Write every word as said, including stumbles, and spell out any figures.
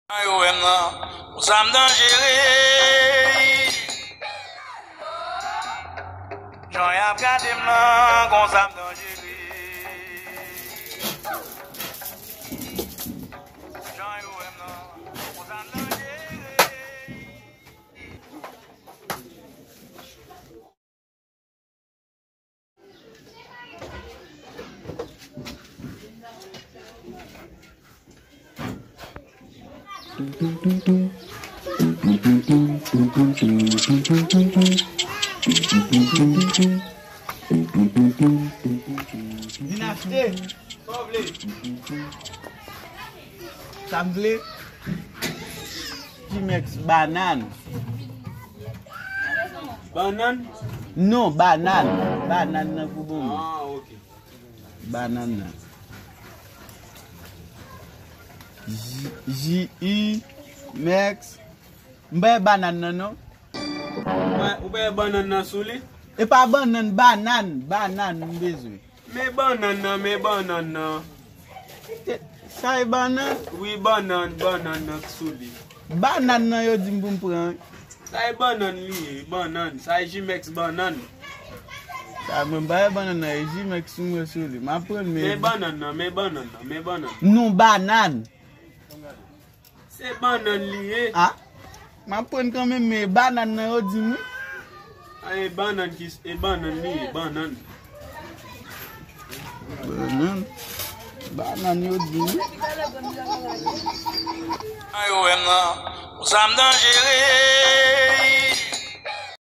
Jan yo wè m nan, konsa m danjere. Jan y ap gade m nan, konsa m danjere. Jan yo wè m nan, konsa m danjere. Vin achte. Sa w vle? Sa m vle? G-Mex banàn. Banàn? Non, banàn. Banàn nan pou bon. Ah, ok. Banàn nan. J-, J-U-Mex. M pa wè banàn nan, non. Ou pa, ou pa wè bannan nan sou li? E pa bannan, bannan, bannan m bezwen. Men bannan nan, men bannan nan. Sa e bannan? Wi, bannan, bannan nan k sou li. Bannan nan yo di m pou m pran. Sa e bannan li ye, bannan. Sa e G-Mex bannan. Sa mwen ba bannan nan, e G-Mex sou mwen sou li. M ap pran men. Men bannan nan, men bannan nan, men bannan. Non, bannan. Se bannan li ye. Ah, m ap pran kanmenm, men bannan nan yo di m wi. A, e bannan ki, e bannan li ye, bannan. Bannan. Bannan yo di m wi. An yo wè m nan. Konsa m danjere.